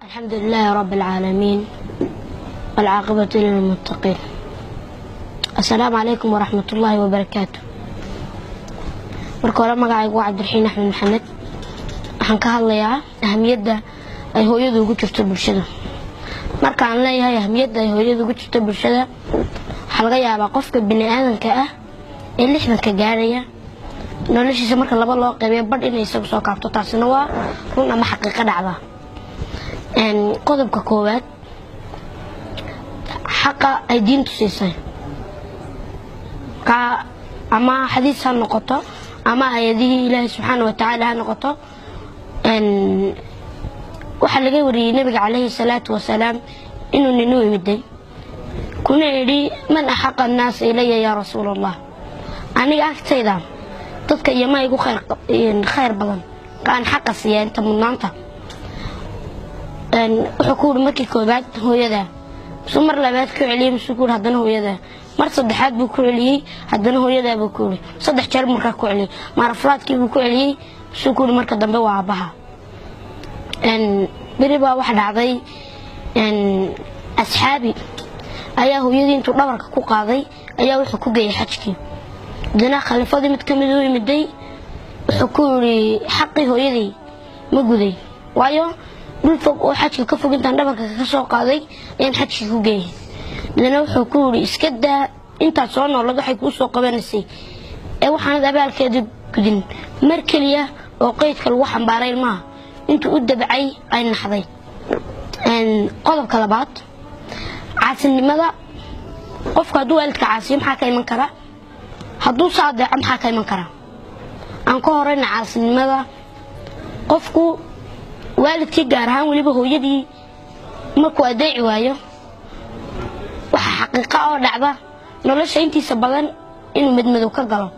الحمد لله رب العالمين، والعاقبة للمتقين. السلام عليكم ورحمة الله وبركاته. Marka hore, magacaygu waa Cabdiraxiin Axmed Maxamed. Waxaan ka hadlayaa ahamiyadda ay hooyadu ugu jirto bulshada. Marka aan leeyahay ahamiyadda ay hooyadu ugu jirto bulshada, waxaa laga yaabaa qofka bini aadanka ah ee 60-ka gaaraya, noloshiisa marka laba loo qaybiyo, badh inay isagu soo kaabto. Taasina waa run ama xaqiiqo dhacda. Qodobka koowaad, xaqa ay diintu siisay, ka ama xadiis ha noqoto ama aayadihii Ilaahay subxaana watacaala ha noqoto. Waxaa laga wariyey Nabiga calayhi salaatu wasalaam inuu nin u imiday, kuna idhi: "Man axaqa annaasa ilaya, yaa Rasuul Allah?" Aniga agtayda dadka iyo ma igu khayr badan ka aan xaqa siiya inta mudnaanta? Wuxuu ku yidhi markii koobaad hooyada. Misuu mar labaad ku celiyey, misuu ku yidhi haddana hooyada. Mar saddexaad buu ku celiyey, haddana hooyadaa buu ku yidhi. Saddex jeer markaa ku celiyey, mar afraadkii buu ku celiyey, misuu ku yidhi marka dambe waa aabbaha. Beri baa waxa dhacday, asxaabi ayaa hooyadii intuu dhabarka ku qaaday ayaa wuxuu ku geeyey xajkii. Haddana khaliifadii mid ka mid u imiday, wuxuu ku yidhi: "Xaqii hooyadii ma guday? Waayo, dhul fog oo xajka ka fog intaan dhabarka ka soo qaaday ayaan xajkii ku geeyey." Haddana wuxuu ku yidhi: "Iska daa, intaad soo noolad waxay kuu soo qabanaysay ee waxaanad abaalkeeda gudin." Mar keliya oo qeydka lagu xambaaray ilmaha intuu u dabcay ay naxday. Qodobka labaad, caasinimada. Qofku hadduu waalidka caasiyo, maxaa ka iman kara? Hadduu se adeeco, maxaa ka iman kara? Aan ka horeyna caasinimada. Qofku waalidkii, gaar ahaan weliba hooyadii, markuu adeeci waayo, waxaa xaqiiqa oo dhacda nolosha intiisa badan inuu madmadow ka galo.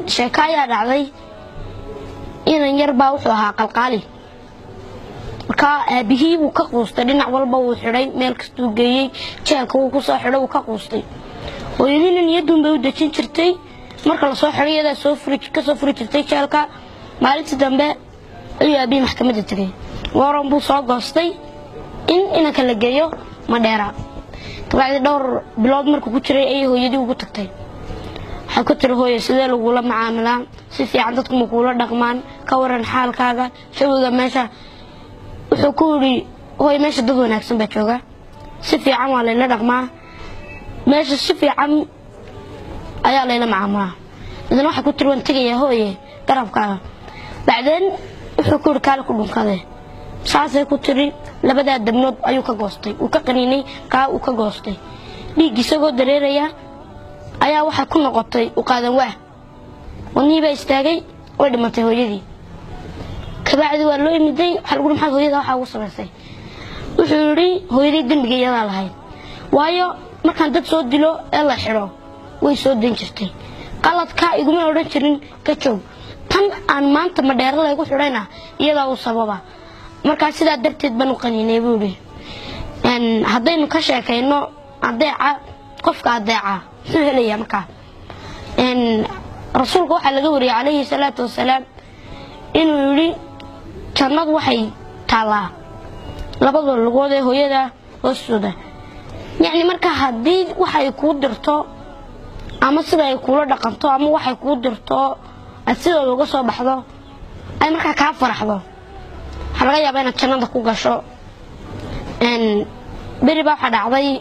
Sheeko ayaa dhacday. Inan yar baa wuxuu ahaa qalqaali. Markaa aabihii wuu ka quustay, dhinac walba wuu xidhay, meel kastuu geeyey, jeelka wuu kusoo xidhay, wuu ka quustay. Hooyadiina niyadduun bay u dejin jirtay. Marka lasoo xidhay, iyadaa soo furi kasoo furi jirtay jeelka. Maalintii dambe ayuu aabihii maxkamadda tegay. Waran buu soo goostay in inanka la geeyo Madheera. Kabacdi dhowr bilood markuu ku jiray ayay hooyadii ugu tagtay. Waxay ku tiri: "Hooye, sidee lagula macaamilaa? Si fiican dadku ma kuula dhaqmaan? Ka waran xaalkaaga, jawiga meesha?" Wuxuu ku yidhi: "Hooye, meesha dad wanaagsan baa jooga, si fiican waa layla dhaqmaa, meesha si fiican ayaa layla macaamilaa." Idana waxay ku tiri: "Waan tegayaa, hooye, garabkaaga." Bacdeen wuxuu ku yidhi: "Kaale ku dhunkade." Saasay ku tiri. Labadaa dabnood ayuu ka goostay, uu ka qaniinay, kaa uu ka goostay. Dhiig isagoo dareeraya ayaa waxay ku noqotay u qaadan waah, wadnihii baa istaagay, way dhimatay hooyadii. Kabacdi waa loo imiday. Waxaa lagu: "Maxaad hooyada waxaa ugu samaysay?" Wuxuu yidhi: "Hooyadii dembiga iyadaa lahayd, waayo markaan dad soo dilo ee la xidho, way soo dayn jirtay. Qaladka iguma odhan jirin ka joog. Tan aan maanta Madheero laygu xidhayna iyadaa u sababa. Markaa sidaa darteed baan u qaniinay," buu yidhi. Haddaynu ka sheekayno adeeca, qofka adeeca muxuu helayaa? Markaa Rasuulka waxaa laga wariyey calayhi salaatu wasalaam inuu yidhi: "Jannadu waxay taallaa labada lugood ee hooyada hoostooda." Yacni marka haddii waxay kuu dirto ama sida ay kuula dhaqanto ama waxay kuu dirto aad sidooda uga soo baxdo, ay markaa kaa faraxdo, waxaa laga yaabaa inaad jannada ku gasho. Beri baa waxaa dhacday,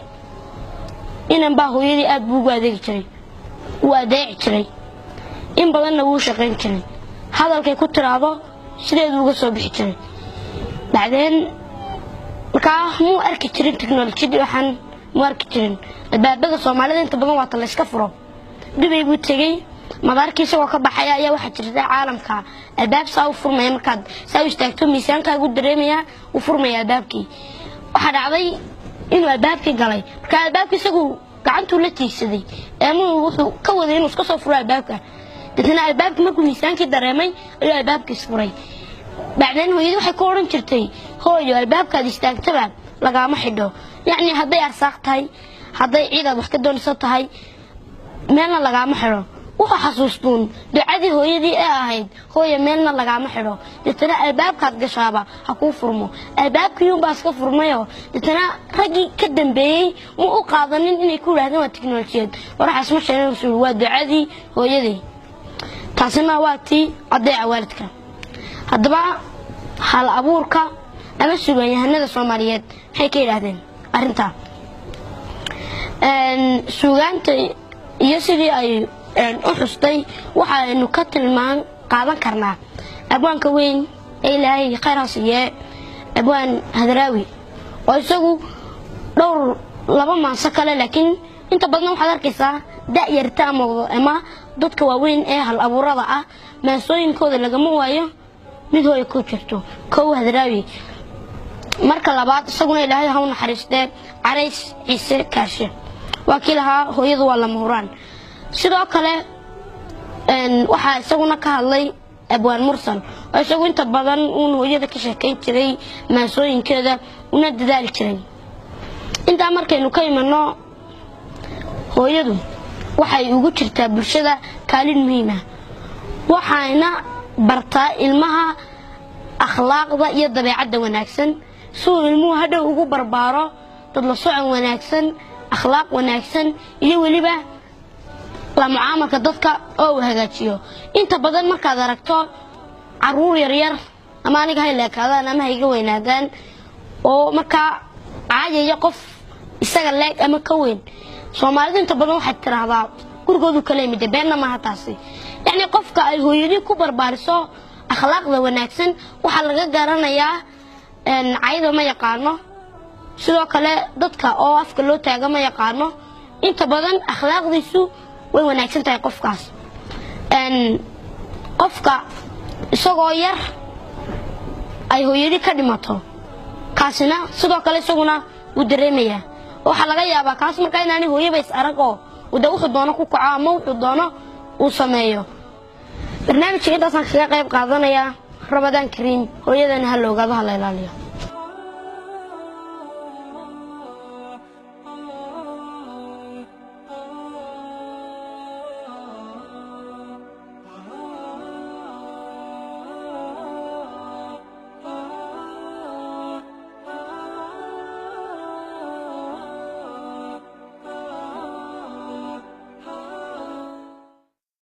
inan baa hooyadii aad buu ugu adeegi jiray, wuu adeeci jiray, in badanna wuu shaqayn jiray. Hadalkay ku tiraahdo sideedu uga soo bixi jiray. Bacdeen markaa muu arki jirin teknolojiyadii, waxaan muu arki jirin. Albaabada Soomaalida inta badan waata layska furo. Dubay buu tegey. Madaarkii isagoo ka baxaya ayaa waxaa jirta caalamka albaab saa u furmaya. Markaad saa u istaagto, miisaankaagu dareemaya, uu furmaya albaabkii. Waxaa dhacday inuu albaabkii galay. Marka albaabkii isagu gacantuu la tiigsaday, eemuu wuxuu ka waday inuu iska soo furo albaabka. Deetna albaabkii markuu miisaankii dareemay ayuu albaabkii isfuray. Bacdeen hooyadii waxay ku odhan jirtay: "Hooyo, albaabkaad istaagtaba lagaama xidho." Yacni hadday arsaaq tahay, hadday ciidaad wax ka doonayso tahay, meelna lagaama xidho. Wuxuu xasuustuun ducadii hooyadii ee ahayd, "Hooya, meelna lagaama xidho, deetana albaabkaad gashaaba ha kuu furmo." Albaabkiiyuunbaa iska furmayoo deetana raggii ka dambeeyey ma u qaadanin inay ku yidhahdeen waa tiknolojiyad. Waraxaas ma sheegin, waa ducadii hooyadii. Taasina waa tii adeeca waalidka. Haddaba hal abuurka ama suugaanyahanada Soomaaliyeed maxay ka yidhaahdeen arrintaa? Suugaanta iyo sidii ay u xustay waxaynu ka tilmaan qaadan karnaa abwaanka weyn ee Ilaahay khayr ha siiyee, Abwaan Hadraawi, oo isagu dhowr laba maanso kale, laakiin inta badan waxaad arkaysaa da'yarta ama dadka waaweyn ee hal abuurada ah maansooyinkooda lagama waayo mid hooya ku jirto. Kow, Hadraawi. Marka labaad, isaguna Ilaahay ha u naxariistee, Carays Ciise Kaashe waa kii lahaa "Hooyadu waa lama huraan." Sidoo kale waxaa isaguna ka hadlay Abwaan Mursal, oo isagu inta badan uun hooyada ka sheekayn jiray maansooyinkeeda una dadaali jiray. Intaa markaynu ka imano, hooyadu waxay ugu jirtaa bulshada kaalin muhiim ah, waxayna bartaa ilmaha akhlaaqda iyo dabeecadda wanaagsan si uu ilmuhu hadhow ugu barbaaro dad la socon wanaagsan, akhlaaq wanaagsan iyo weliba la mucaamalka dadka oo uu hagaajiyo. Inta badan markaad aragto caruur yaryar, ama aniga hay leekaadaan ama hayga weynaadaan, oo markaa caayaya qof isaga leeg ama ka weyn, Soomaalidu inta badan waxay tiraahdaa gurigoodu kala yimid. Beenna maaha taasi. Yacni qofka ay hooyadii ku barbaariso akhlaaqda wanaagsan waxaa laga garanayaa cayda ma yaqaano, sidoo kale dadka oo afka loo taaga ma yaqaano. Inta badan akhlaaqdiisu way wanaagsan tahay qofkaas. Qofka isagoo yar ay hooyadii ka dhimato, kaasina sidoo kale isaguna wuu dareemayaa. Waxaa laga yaabaa kaas markaa inaanay hooyaba is arag oo de wuxuu doono ku kaco ama wuxuu doono uu sameeyo. Barnaamijka intaasaan kaga qayb qaadanayaa. Ramadaan kariim. Hooyadana ha la ogaado, ha la ilaaliyo.